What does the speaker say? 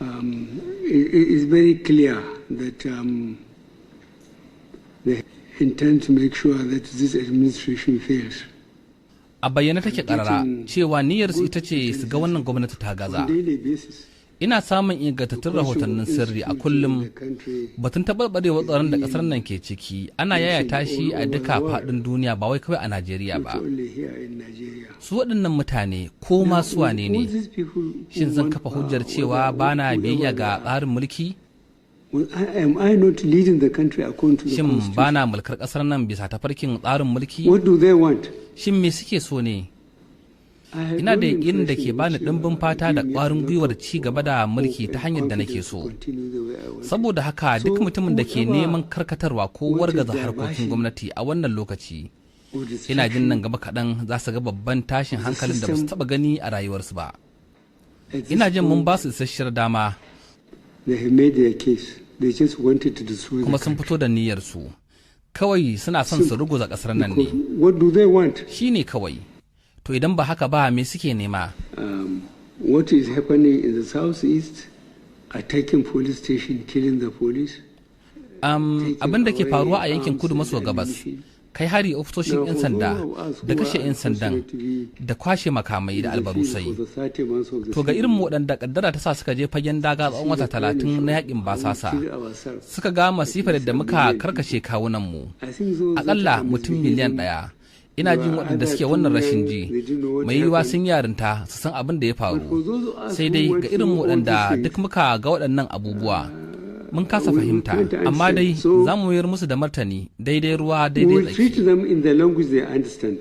It is very clear that they intend to make sure that this administration fails. A bayyane take karara cewa niyyarsu ita ce su ga wannan gwamnati ta gaza. On daily basis. Ina samun ingantattun rahotannin sirri a kullum. Batun taɓarɓarewar tsaron da ƙasar nan ke ciki ana yayata shi a duka faɗin duniya, ba wai kawai a Najeriya ba. Not only here in Nigeria. Su waɗannan mutane, ko ma su wane ne, shin zan kafa hujjar cewa ba na biyayya ga tsarin mulki? Well, am I not leading the country according to the Shin constitution? ba na mulkar ƙasar nan bisa tafarkin tsarin mulki? What do they want? Shin me suke so ne? Ina da yaƙinin da ke bani ɗimbin fata da ƙwarin gwiwar ci gaba da mulki ta hanyar da nake so. Saboda haka, duk mutumin da ke neman karkatarwa ko wargaza harkokin gwamnati a wannan lokaci, ina jin nan gaba kaɗan za su ga babban tashin hankalin da ba su taɓa gani a rayuwarsu ba. Ina jin mun ba su isasshiyar dama. They have made their case. They just wanted to destroy Kuma the sun country. fito da niyyarsu. Kawai suna son su ruguza ƙasar nan ne. Because what do they want? Shi ne kawai. To, idan ba haka ba, me suke nema? What is happening in the southeast, attacking police station, killing the police. Abin da ke faruwa a yankin kudu maso gabas, kai hari ofisoshin 'yan sanda da kashe 'yan sandan da kwashe makamai da albarusai. To, ga irin waɗanda kaddara ta sa suka je fagen daga tsawon wata 30 na yakin basasa, suka ga masifar da muka karkashe kawunanmu, akalla mutum miliyan 1, ina jin waɗanda suke wannan rashin ji mai yiwuwa sun yarinta su san abin da ya faru. Sai dai ga irin waɗanda duk muka ga waɗannan abubuwa, mun kasa fahimta, amma dai za mu mayar musu da martani daidai ruwa daidai We will treat tsaki. them in the language they understand.